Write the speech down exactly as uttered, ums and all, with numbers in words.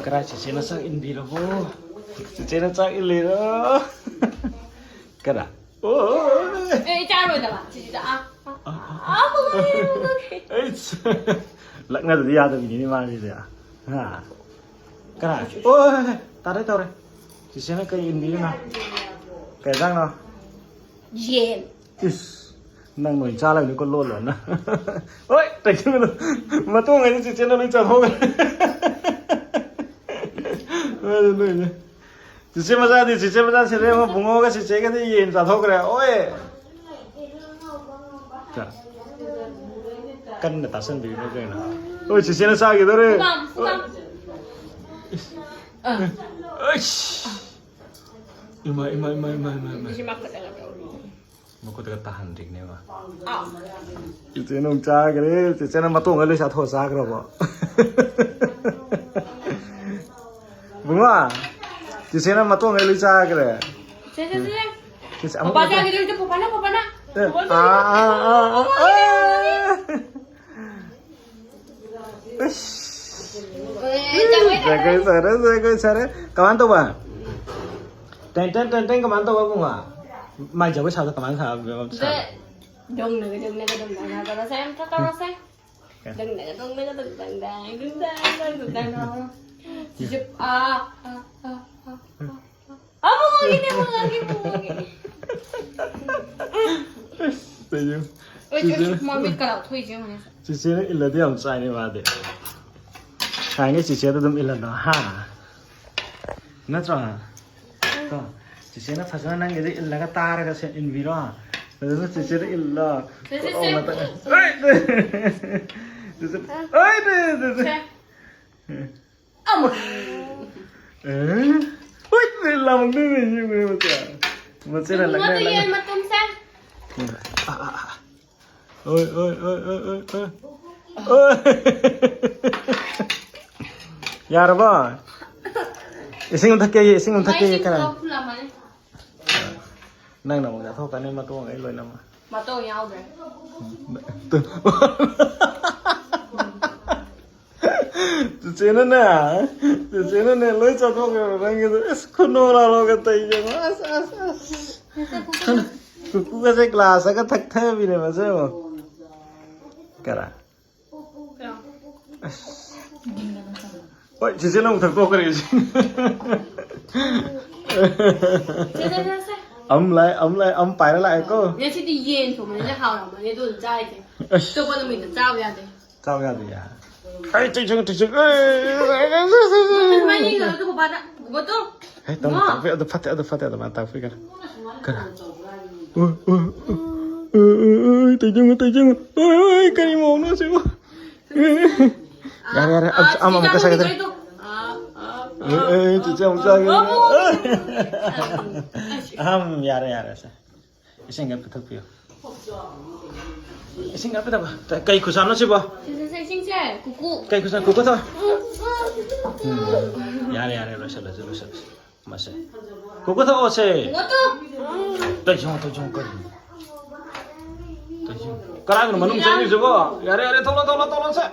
ꯀꯔꯥꯏ, ꯆꯦꯆꯦꯅ ꯆꯥꯛ ꯏꯟꯕꯤꯔꯕꯣ? ꯆꯦꯆꯦꯅ ꯆꯥꯛ ꯏꯜꯂꯤꯔꯣ? ꯀꯔꯥ? ꯑꯣ꯫ ꯑꯦ, ꯆꯥꯔꯣꯏꯗꯕ꯫ ꯆꯤꯆꯤꯗ, ꯑꯥ, ꯑꯥ, ꯑꯥ, ꯑꯥ, ꯃꯈꯣꯡ ꯂꯩꯌꯦ, ꯃꯈꯣꯡ ꯂꯩꯌꯦ꯫ ꯑꯩꯁ꯫ ꯂꯛꯅꯗꯗꯤ ꯌꯥꯗꯕꯤꯅꯤꯅꯦ ꯃꯥꯁꯤꯗꯤ꯫ ꯍꯥ? ꯀꯔꯥ? ꯑꯣ, ꯍꯣꯏ, ꯍꯣꯏ, ꯍꯣꯏ꯫ ꯇꯥꯔꯦ, ꯇꯧꯔꯦ꯫ ꯆꯤꯆꯦꯅ ꯀꯩ ꯏꯟꯕꯤꯔꯤꯅꯣ? ꯀꯩ ꯏꯟꯖꯥꯡꯅꯣ? ꯌꯦꯟ꯫ ꯏꯁ, ꯅꯪ ꯅꯣꯏ ꯆꯥ ꯂꯩꯕꯅꯤꯀꯣ, ꯂꯣꯟ ꯂꯣꯟꯅ꯫ ꯍꯣꯏ, ꯇꯩꯁꯤꯟꯒꯅꯨ꯫ ꯃꯇꯣꯡ ꯍꯥꯏꯗꯤ ꯆꯤꯆꯦꯅ ꯂꯣꯏ ꯆꯥꯊꯣꯛꯈ꯭ꯔꯦ꯫ ꯑꯗꯨ ꯅꯣꯏꯅꯦ꯫ ꯆꯤꯆꯦ ꯃꯆꯥꯗꯤ, ꯆꯤꯆꯦ ꯃꯆꯥ ꯁꯤꯗ ꯌꯦꯡꯉꯣ, ꯕꯨꯡꯉꯣꯒ ꯆꯤꯆꯦꯒꯗꯤ ꯌꯦꯟ ꯆꯥꯊꯣꯛꯈ꯭ꯔꯦ꯫ ꯑꯣꯏ! ꯆꯥ꯫ ꯀꯟꯅ ꯇꯥꯁꯟꯕꯤꯒꯅꯨ ꯀꯩꯅꯣ꯫ ꯑꯣꯏ, ꯆꯤꯆꯦꯅ ꯆꯥꯈꯤꯗꯧꯔꯦ꯫ ꯐꯨꯀꯥꯝ, ꯐꯨꯀꯥꯝ꯫ ꯏꯁ꯫ ꯑ꯫ ꯑꯩꯁ꯫ ꯏꯃꯥ, ꯏꯃꯥ, ꯏꯃꯥ, ꯏꯃꯥ, ꯏꯃꯥ, ꯏꯃꯥ꯫ ꯁꯤꯁꯦ ꯃꯈꯨꯠꯇꯒ ꯇꯧꯔꯤ꯫ ꯃꯈꯨꯠꯇꯒ ꯇꯥꯍꯟꯗ꯭ꯔꯤꯅꯦꯕ꯫ ꯑꯥꯎ꯫ ꯆꯤꯆꯦꯅ ꯑꯃꯨꯛ ꯆꯥꯈ꯭ꯔꯦ꯫ ꯆꯤꯆꯦꯅ ꯃꯇꯣꯡꯒ ꯂꯣꯏ ꯆꯥꯊꯣꯛꯑ ꯆꯥꯈ꯭ꯔꯕꯣ? ꯕꯨꯡꯉꯣ, ꯆꯤꯆꯦꯅ ꯃꯇꯣꯡꯒ ꯂꯣꯏ ꯆꯥꯈ꯭ꯔꯦ꯫ ꯁꯦ, ꯁꯦ, ꯁꯦ, ꯁꯦ꯫ ꯆꯤꯆꯦ, ꯑꯃꯨꯛ ꯄꯄꯥ ꯃꯇꯣꯡ-, ꯆꯥꯈꯤꯗꯣꯏꯁꯦ ꯄꯄꯥꯅ, ꯄꯄꯥꯅ꯫ ꯑꯦ, ꯄꯄꯥꯅ ꯑꯥ, ꯑꯥ, ꯑꯥ, ꯑꯥ, ꯑꯥ꯫ ꯑꯁ꯫ ꯑꯦ, ꯆꯥꯎꯋꯦ, ꯆꯥꯎꯋꯦ꯫ ꯖꯒꯣꯏ ꯁꯥꯔꯦ, ꯖꯒꯣꯏ ꯁꯥꯔꯦ꯫ ꯀꯃꯥꯏꯅ ꯇꯧꯕ? ꯇꯦꯟ, ꯇꯦꯟ, ꯇꯦꯟ, ꯇꯦꯟ ꯀꯃꯥꯏꯅ ꯇꯧꯕ, ꯕꯨꯡꯉꯣ? ꯃꯥꯏ ꯖꯒꯣꯏ ꯁꯥꯕꯗ ꯀꯃꯥꯏꯅ ꯁꯥꯕ? ꯗꯣꯡꯅꯒ, ꯗꯣꯡꯅꯒ, ꯗꯣꯡꯅꯒ, ꯗꯣꯡꯅꯒ ꯇꯧꯔꯁꯦ, ꯑꯝꯇ ꯇꯧꯔꯁꯦ꯫ ꯗꯣꯡꯅꯒ, ꯗꯣꯡꯅꯒ, ꯗꯣꯡ, ꯗꯣꯡ, ꯗꯣꯡ, ꯗꯣꯡ, ꯗꯣꯡ, ꯗꯣꯡ꯫ ꯁꯤꯁꯦ, ꯑꯥ, ꯑꯥ, ꯑꯥ, ꯑꯥ, ꯑꯥ, ꯑꯥ꯫ ꯑꯃꯨꯛ ꯉꯥꯡꯒꯦꯅꯦ, ꯑꯃꯨꯛ ꯉꯥꯡꯒꯦ, ꯑꯃꯨꯛ ꯉꯥꯡꯒꯦ꯫ ꯑꯁ, ꯇꯩꯌꯨ꯫ ꯑꯣꯏ, ꯁꯤꯁꯦ꯫ ꯑꯁ, ꯃꯃꯤꯠꯀ ꯂꯥꯎꯊꯣꯛꯏꯁꯦ ꯌꯦꯡꯉꯨꯅꯦ꯫ ꯆꯤꯆꯦꯅ ꯏꯜꯂꯗꯤ ꯌꯥꯝ ꯆꯥꯏꯅꯦ ꯃꯥꯗꯤ꯫ ꯍꯥꯟꯅꯉꯩ ꯆꯤꯆꯦꯗ ꯑꯗꯨꯝ ꯏꯜꯍꯜꯂꯣ, ꯍꯥ? ꯅꯠꯇ꯭ꯔꯣ? ꯀꯣ? ꯆꯤꯆꯦꯅ ꯐꯖꯅ ꯅꯪꯒꯤꯗꯤ ꯏꯜꯂꯒ ꯇꯥꯔꯒ ꯁꯦ ꯏꯟꯕꯤꯔꯣ꯫ ꯐꯖꯅ ꯆꯤꯆꯦꯗ ꯏꯜꯂꯣ꯫ ꯁꯦ, ꯁꯦ, ꯁꯦ꯫ ꯇꯣꯛꯑꯣ ꯃꯇꯪ꯫ ꯁꯦ꯫ ꯑꯩ, ꯗꯦ, ꯗꯦ, ꯗꯦ꯫ ꯁꯦ꯫ ꯑꯃꯨꯛ꯫ ꯑꯦ? ꯍꯨꯏꯠ, ꯂꯥꯃꯛꯇꯣꯏꯅꯦ, ꯌꯦꯡꯉꯨꯅꯦ, ꯃꯆꯥ꯫ ꯃꯆꯦꯅ ꯏꯕꯨꯡꯉꯣ, ꯂꯛꯅ, ꯑꯗꯨ ꯂꯛꯅ꯫ ꯌꯦꯟ ꯃꯇꯨꯝꯁꯦ꯫ ꯑꯥ, ꯑꯥ, ꯑꯥ꯫ ꯑꯣꯏ, ꯑꯣꯏ, ꯑꯣꯏ, ꯑꯣꯏ, ꯑꯣꯏ, ꯑꯣꯏ꯫ ꯑꯣꯏ꯫ ꯌꯥꯔꯕꯣ? ꯏꯁꯤꯡ ꯑꯃ ꯊꯛꯀꯦ, ꯏꯁꯤꯡ ꯑꯃ ꯊꯛꯀꯦ, ꯏꯁꯤꯡ ꯈꯔ꯫ ꯈꯔ ꯐꯨꯜꯂꯝꯃꯅꯤ꯫ ꯅꯪꯅ ꯑꯃꯨꯛ ꯆꯥꯊꯣꯛꯀꯅꯤ, ꯃꯇꯣꯡ ꯑꯩ ꯂꯣꯏꯅꯃꯛ꯫ ꯃꯇꯣꯡ ꯌꯥꯎꯗ꯭ꯔꯦ꯫ ꯆꯦꯆꯦꯅꯅꯦ, ꯆꯦꯆꯦꯅꯅꯦ ꯂꯣꯏ ꯆꯥꯊꯣꯛꯈ꯭ꯔꯦꯕ ꯅꯪꯒꯤꯗꯣ꯫ ꯑꯁ, ꯈꯨꯅꯣꯛ ꯂꯥꯂꯣꯛꯒ ꯇꯧꯏꯁꯦ꯫ ꯑꯁ, ꯑꯁ, ꯑꯁ꯫ ꯀꯨꯀꯨꯒꯁꯦ ꯒ꯭ꯂꯥꯁꯇꯒ ꯊꯛꯊꯕꯤꯅꯦ ꯃꯁꯦ ꯑꯃꯨꯛ꯫ ꯀꯔꯥ? ꯑꯁ꯫ ꯍꯣꯏ, ꯆꯦꯆꯦꯅ ꯑꯃꯨꯛ ꯊꯛꯇꯣꯛꯈ꯭ꯔꯦ ꯁꯤ꯫ ꯁꯦ, ꯁꯦ, ꯁꯦ, ꯁꯦ꯫ ꯑꯝ ꯂꯥꯏ, ꯑꯝ ꯂꯥꯏ, ꯑꯝ ꯄꯥꯏꯔ ꯂꯥꯛꯑꯦꯀꯣ꯫ ꯉꯁꯤꯗꯤ ꯌꯦꯟ ꯊꯣꯡꯕꯅꯤꯅ ꯍꯥꯎꯔꯝꯃꯅꯤ, ꯑꯗꯨ ꯑꯗꯨꯝ ꯆꯥꯔꯤꯁꯦ꯫ ꯑꯁ꯫ ꯑꯇꯣꯞꯄ ꯅꯨꯃꯤꯠꯇ ꯆꯥꯕ ꯌꯥꯗꯦ꯫ ꯆꯥꯕ ꯌꯥꯗꯦ ꯌꯥ꯫ ꯑꯩ ꯇꯩꯁꯪ, ꯇꯩꯁꯪ, ꯑꯩ꯫ ꯃꯣꯏ ꯑꯗꯨꯃꯥꯏꯅ ꯌꯦꯡꯒꯅꯨ, ꯑꯗꯨ ꯕꯕꯥꯗ꯫ ꯕꯣꯇꯣ꯫ ꯍꯦ, ꯇꯥꯃꯣ, ꯃꯥ꯫ ꯇꯥꯛꯄꯤ, ꯑꯗꯨ ꯐꯠꯇꯦ, ꯑꯗꯨ ꯐꯠꯇꯦ, ꯑꯗꯨꯃꯥꯏꯅ ꯇꯥꯛꯄꯤ ꯀꯩꯅꯣ꯫ ꯀꯅꯥ? ꯎ, ꯎ, ꯎ, ꯎ, ꯎ, ꯇꯩꯖꯪ, ꯇꯩꯖꯪ꯫ ꯎ, ꯎ, ꯎ, ꯀꯔꯤ ꯃꯑꯣꯡꯅꯣ ꯁꯤꯕꯨ? ꯌꯥꯔꯦ, ꯌꯥꯔꯦ, ꯑꯝ-, ꯑꯥ, ꯑꯃ ꯑꯃꯨꯛꯀ ꯆꯤꯆꯦ ꯆꯥꯒꯦ꯫ ꯆꯥꯒꯦ꯫ ꯑꯥ, ꯑꯥ, ꯑꯦ, ꯑꯦ, ꯆꯤꯆꯦ ꯑꯃꯨꯛ ꯆꯥꯒꯦ꯫ ꯑꯥ, ꯑꯥ, ꯑꯥ꯫ ꯑꯍꯝ, ꯌꯥꯔꯦ, ꯌꯥꯔꯦ, ꯁꯦ꯫ ꯏꯁꯤꯡꯒ ꯄꯤꯊꯛꯄꯤꯌꯨ꯫ ꯏꯁꯤꯡꯒ ꯄꯤꯊꯛꯄ꯫ ꯀꯩ ꯈꯨꯠꯁꯥꯅꯣ ꯁꯤꯕꯣ? ꯁꯦ, ꯁꯦ, ꯁꯦ, ꯏꯁꯤꯡꯁꯦ, ꯀꯨꯀꯨ꯫ ꯀꯩ ꯈꯨꯠꯁꯥ? ꯀꯨꯀꯨ ꯊꯛꯑꯣ꯫ ꯎꯝ, ꯌꯥꯔꯦ, ꯌꯥꯔꯦ, ꯂꯣꯏꯁꯤꯜꯂꯁꯤ, ꯂꯣꯏꯁꯤꯜꯂꯁꯤ꯫ ꯃꯁꯦ꯫ ꯀꯣꯀꯣ ꯊꯛꯑꯣꯁꯦ꯫ ꯀꯣꯀꯣ ꯊꯛꯑꯣ꯫ ꯇꯩꯁꯨ ꯇꯩꯁꯨ ꯀꯔꯤ? ꯇꯩꯁꯨ꯫ ꯀꯅꯥꯒꯤꯅꯣ ꯃꯅꯨꯡ ꯆꯪꯉꯤꯁꯤꯕꯣ? ꯌꯥꯔꯦ, ꯌꯥꯔꯦ, ꯊꯣꯛꯂꯣ, ꯊꯣꯛꯂꯣ, ꯊꯣꯛꯂꯣꯁꯦ꯫